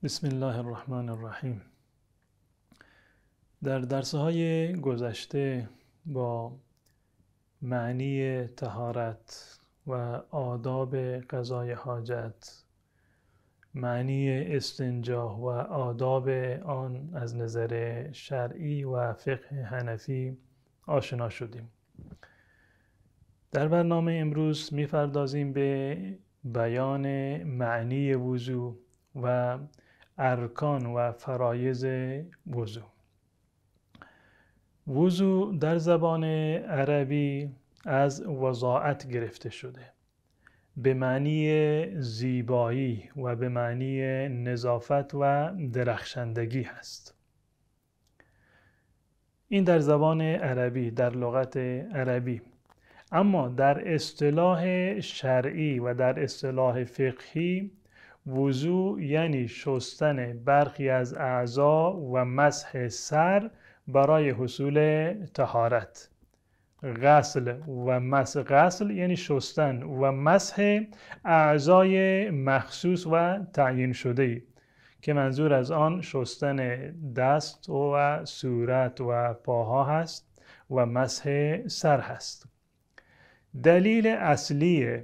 بسم الله الرحمن الرحیم. در درس‌های گذشته با معنی طهارت و آداب قضای حاجت، معنی استنجا و آداب آن از نظر شرعی و فقه حنفی آشنا شدیم. در برنامه امروز می‌پردازیم به بیان معنی وضو و ارکان و فرایض وضو. وضو در زبان عربی از وضاعت گرفته شده، به معنی زیبایی و به معنی نظافت و درخشندگی هست. این در زبان عربی، در لغت عربی. اما در اصطلاح شرعی و در اصطلاح فقهی، وضو یعنی شستن برخی از اعضا و مسح سر برای حصول طهارت. غسل و مسح، غسل یعنی شستن و مسح اعضای مخصوص و تعیین شده، که منظور از آن شستن دست و صورت و پاها هست و مسح سر هست. دلیل اصلی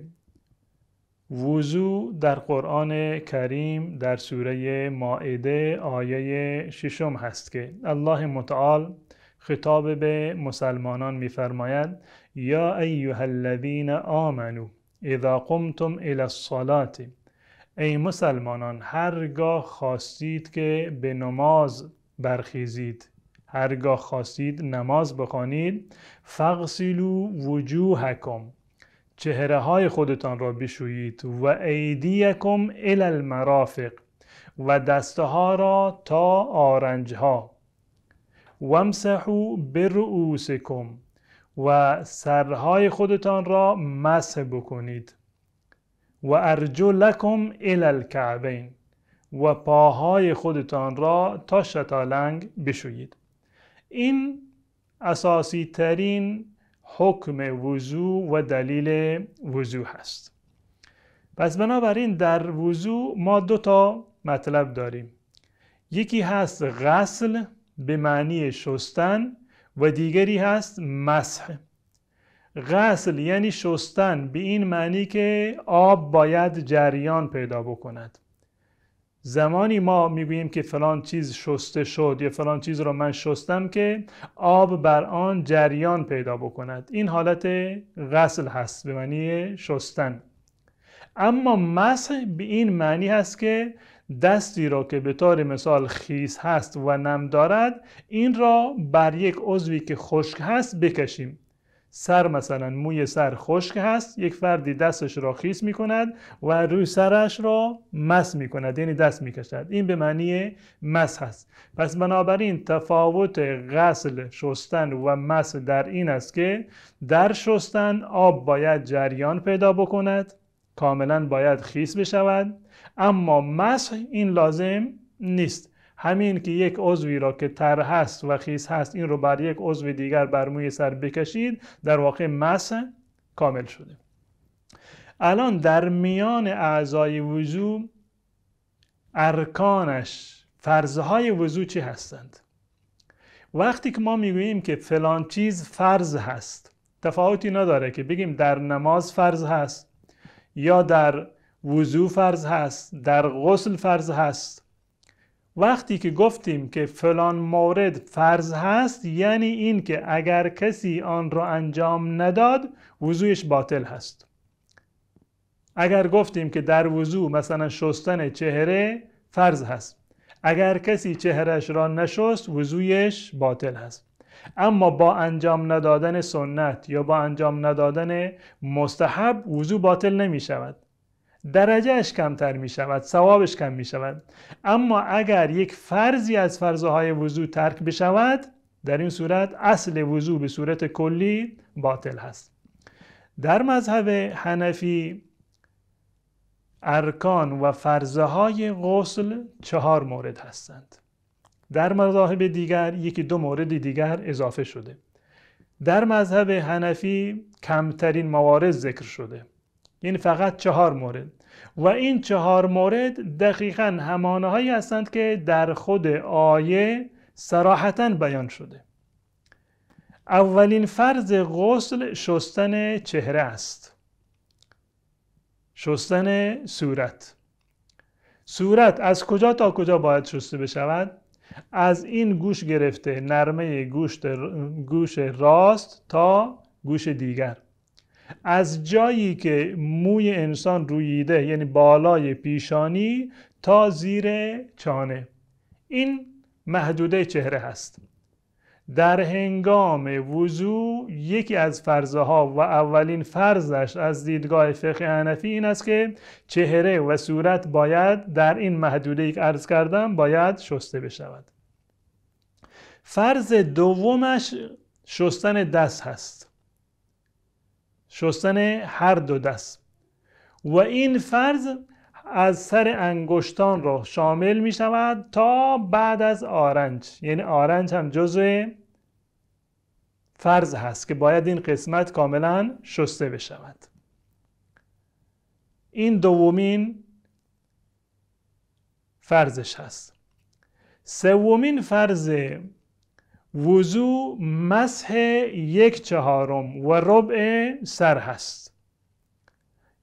وضو در قرآن کریم در سوره مائده آیه 6 هست که الله متعال خطاب به مسلمانان می‌فرماید: یا ایها الذین آمنوا اذا قمتم الی الصلاة. ای مسلمانان، هرگاه خواستید که به نماز برخیزید، هرگاه خواستید نماز بخوانید، فاغسلوا وجوهکم، چهره های خودتان را بشویید، و ایدیکم الی المرافق، و دستها را تا آرنجها، وامسحوا برؤوسکم، و سرهای خودتان را مسح بکنید، و ارجلکم الی الکعبین، و پاهای خودتان را تا شتالنگ بشویید. این اساسی ترین حکم وضو و دلیل وضو هست. پس بنابراین در وضو ما دو تا مطلب داریم. یکی هست غسل به معنی شستن و دیگری هست مسح. غسل یعنی شستن به این معنی که آب باید جریان پیدا بکند. زمانی ما میگوییم که فلان چیز شسته شد یا فلان چیز را من شستم که آب بر آن جریان پیدا بکند. این حالت غسل هست به معنی شستن. اما مسح به این معنی هست که دستی را که به طور مثال خیس هست و نم دارد، این را بر یک عضوی که خشک هست بکشیم. سر مثلا، موی سر خشک هست، یک فردی دستش را خیس می کند و روی سرش را مسح می کند، یعنی دست می کشد. این به معنی مسح هست. پس بنابراین تفاوت غسل، شستن و مسح در این است که در شستن آب باید جریان پیدا بکند، کاملا باید خیس بشود، اما مسح این لازم نیست. همین که یک عضوی را که تر هست و خیس هست این رو بر یک عضو دیگر بر موی سر بکشید، در واقع مسح کامل شده. الان در میان اعضای وضو ارکانش، فرضهای وضو چی هستند؟ وقتی که ما میگوییم که فلان چیز فرض هست، تفاوتی نداره که بگیم در نماز فرض هست یا در وضو فرض هست، در غسل فرض هست. وقتی که گفتیم که فلان مورد فرض هست، یعنی این که اگر کسی آن را انجام نداد وضویش باطل هست. اگر گفتیم که در وضو مثلا شستن چهره فرض هست، اگر کسی چهرهش را نشست وضویش باطل هست. اما با انجام ندادن سنت یا با انجام ندادن مستحب وضو باطل نمی شود. درجهش کمتر می شود، ثوابش کم می شود. اما اگر یک فرضی از فرضهای وضو ترک بشود، در این صورت اصل وضو به صورت کلی باطل هست. در مذهب حنفی ارکان و فرضهای غسل 4 مورد هستند. در مذاهب دیگر یکی دو مورد دیگر اضافه شده. در مذهب حنفی کمترین موارد ذکر شده، یعنی فقط 4 مورد. و این 4 مورد دقیقاً همانهایی هستند که در خود آیه صراحتاً بیان شده. اولین فرض غسل شستن چهره است، شستن صورت. صورت از کجا تا کجا باید شسته بشود؟ از این گوش گرفته، نرمه گوش راست تا گوش دیگر، از جایی که موی انسان رویده، یعنی بالای پیشانی تا زیر چانه، این محدوده چهره هست. در هنگام وضو یکی از فرضها و اولین فرضش از دیدگاه فقه حنفی این است که چهره و صورت باید در این محدوده که عرض کردم باید شسته بشود. فرض دومش شستن دست هست، شستن هر دو دست، و این فرض از سر انگشتان را شامل می شود تا بعد از آرنج، یعنی آرنج هم جزء فرض هست که باید این قسمت کاملا شسته بشود. این دومین فرضش هست. سومین فرض وضو مسح 1/4 و ربع سر هست،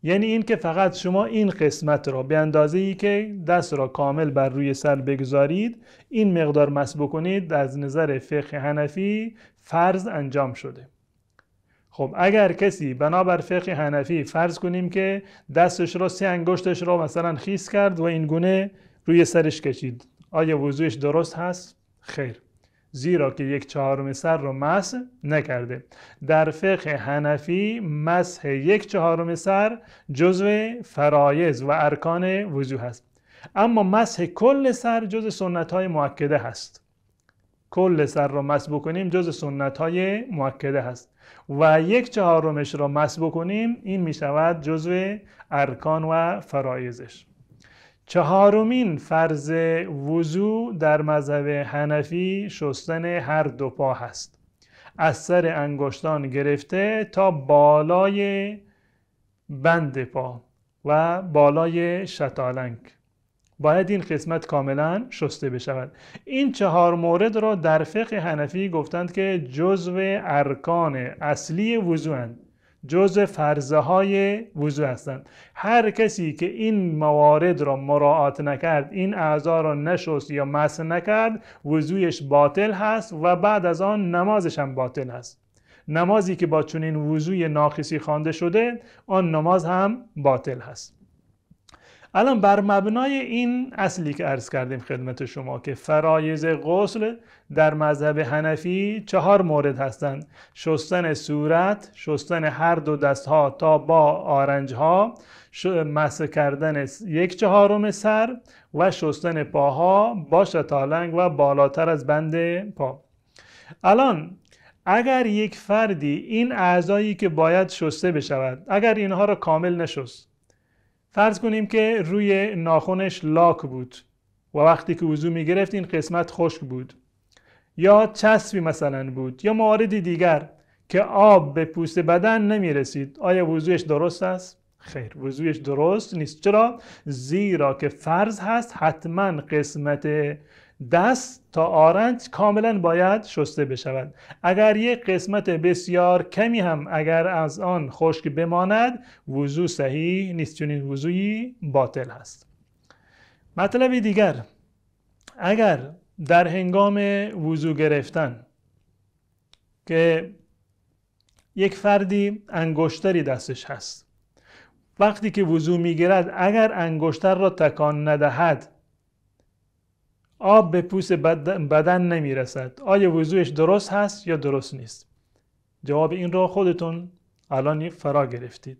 یعنی این که فقط شما این قسمت را به اندازه‌ای که دست را کامل بر روی سر بگذارید این مقدار مسح بکنید، از نظر فقه حنفی فرض انجام شده. خب اگر کسی بنابر فقه حنفی فرض کنیم که دستش را 3 انگشتش را مثلا خیس کرد و این گونه روی سرش کشید، آیا وضوعش درست هست؟ خیر، زیرا که 1/4 سر را مسح نکرده. در فقه حنفی مسح 1/4 سر جزو فرایض و ارکان وضو هست، اما مسح کل سر جزو سنت‌های مؤکده هست. کل سر را مسح بکنیم جزو سنت‌های مؤکده هست و 1/4 را مسح بکنیم این میشود جزو ارکان و فرایضش. چهارمین فرض وضو در مذهب حنفی شستن هر دو پا هست، از سر انگشتان گرفته تا بالای بند پا و بالای شطالنگ، باید این قسمت کاملا شسته بشود. این 4 مورد را در فقه حنفی گفتند که جزو ارکان اصلی وضو اند، جزء فرضهای وضو هستند. هر کسی که این موارد را مراعات نکرد، این اعضا را نشست یا مسح نکرد، وضویش باطل هست و بعد از آن نمازش هم باطل هست. نمازی که با چنین وضوی ناقصی خوانده شده، آن نماز هم باطل هست. الان بر مبنای این اصلی که عرض کردیم خدمت شما که فرایض غسل در مذهب حنفی 4 مورد هستند: شستن صورت، شستن هر دو دستها تا با آرنجها، مسح کردن 1/4 سر و شستن پاها با شطالنگ و بالاتر از بند پا. الان اگر یک فردی این اعضایی که باید شسته بشود، اگر اینها را کامل نشست، فرض کنیم که روی ناخنش لاک بود و وقتی که وضو میگرفت این قسمت خشک بود، یا چسبی مثلا بود، یا موارد دیگر که آب به پوست بدن نمیرسید، آیا وضویش درست است؟ خیر، وضویش درست نیست. چرا؟ زیرا که فرض هست حتما قسمت دست تا آرنج کاملا باید شسته بشود. اگر یک قسمت بسیار کمی هم اگر از آن خشک بماند، وضو صحیح نیست، چون این وضویی باطل هست. مطلب دیگر، اگر در هنگام وضو گرفتن که یک فردی انگشتری دستش هست، وقتی که وضو میگیرد اگر انگشتر را تکان ندهد آب به پوست بدن نمیرسد، آیا وضوعش درست هست یا درست نیست؟ جواب این را خودتون الان فرا گرفتید،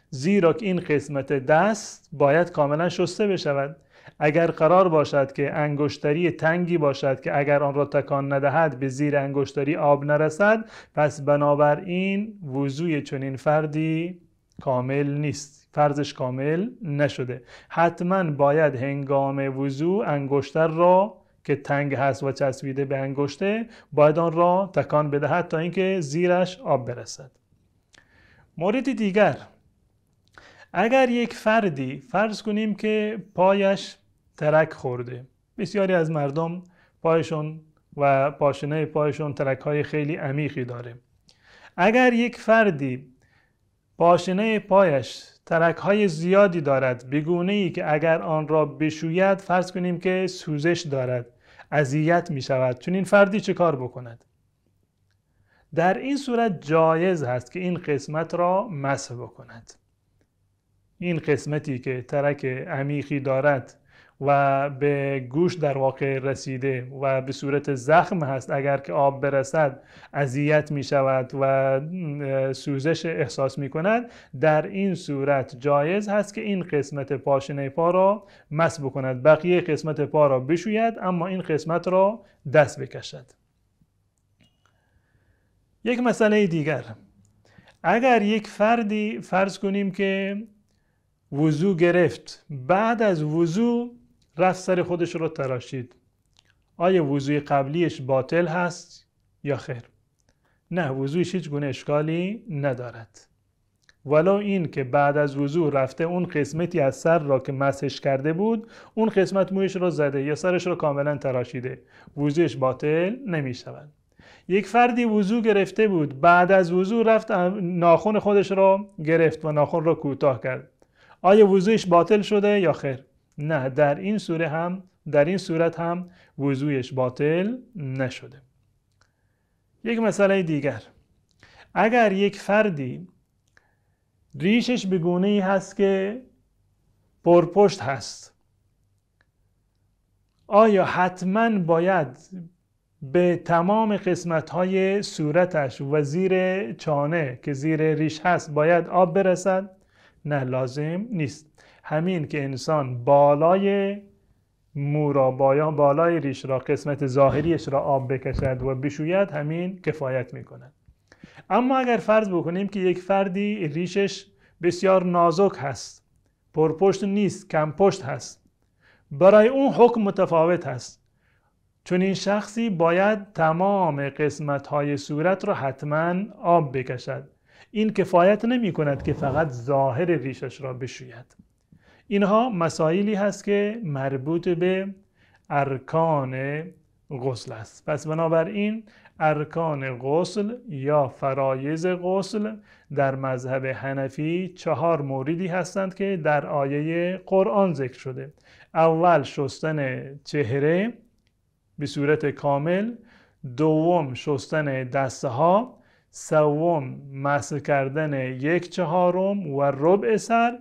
زیرا که این قسمت دست باید کاملا شسته بشود. اگر قرار باشد که انگشتری تنگی باشد که اگر آن را تکان ندهد به زیر انگشتری آب نرسد، پس بنابراین وضوع چنین فردی کامل نیست، فرضش کامل نشده. حتما باید هنگام وضو انگشتر را که تنگ هست و چسبیده به انگشته باید آن را تکان بدهد تا اینکه زیرش آب برسد. مورد دیگر، اگر یک فردی فرض کنیم که پایش ترک خورده، بسیاری از مردم پایشون و پاشنه پایشون ترک های خیلی عمیقی داره. اگر یک فردی پاشنه پایش ترک های زیادی دارد به گونه ای که اگر آن را بشوید فرض کنیم که سوزش دارد، اذیت می شود، چون این فردی چه کار بکند؟ در این صورت جایز هست که این قسمت را مسح بکند. این قسمتی که ترک عمیقی دارد و به گوش در واقع رسیده و به صورت زخم هست، اگر که آب برسد اذیت می شود و سوزش احساس می کند، در این صورت جایز هست که این قسمت پاشنه پا را مسح بکند، بقیه قسمت پا را بشوید اما این قسمت را دست بکشد. یک مسئله دیگر، اگر یک فردی فرض کنیم که وضو گرفت، بعد از وضو رفت سر خودش رو تراشید، آیا وضوی قبلیش باطل هست یا خیر؟ نه، وضویش هیچ گونه اشکالی ندارد. ولو این که بعد از وضو رفته اون قسمتی از سر را که مسحش کرده بود، اون قسمت مویش رو زده یا سرش رو کاملا تراشیده، وضویش باطل نمی شود. یک فردی وضو گرفته بود، بعد از وضو رفت ناخن خودش رو گرفت و ناخن رو کوتاه کرد، آیا وضویش باطل شده یا خیر؟ نه، در این صورت هم وضویش باطل نشده. یک مسئله دیگر، اگر یک فردی ریشش به گونه ای هست که پرپشت هست، آیا حتما باید به تمام قسمت های صورتش و زیر چانه که زیر ریش هست باید آب برسد؟ نه، لازم نیست. همین که انسان بالای مو را، بالای ریش را، قسمت ظاهریش را آب بکشد و بشوید، همین کفایت میکند. اما اگر فرض بکنیم که یک فردی ریشش بسیار نازک هست، پرپشت نیست، کم پشت هست، برای اون حکم متفاوت هست. چون این شخصی باید تمام قسمت های صورت را حتما آب بکشد. این کفایت نمی کند که فقط ظاهر ریشش را بشوید. اینها مسائلی هست که مربوط به ارکان غسل است. پس بنابراین ارکان غسل یا فرایض غسل در مذهب حنفی 4 موردی هستند که در آیه قرآن ذکر شده. اول شستن چهره به صورت کامل، دوم شستن دستها، سوم مسح کردن 1/4 و ربع سر،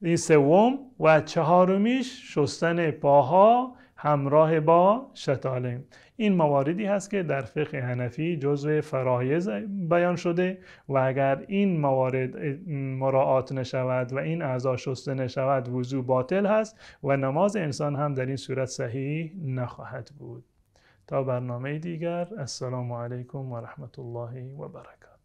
این سوم، و چهارمیش شستن پاها همراه با شتاله. این مواردی هست که در فقه حنفی جزو فرایض بیان شده و اگر این موارد مراعات نشود و این اعضا شسته نشود وضو باطل هست و نماز انسان هم در این صورت صحیح نخواهد بود. تا برنامه دیگر، السلام علیکم و رحمت الله و برکاته.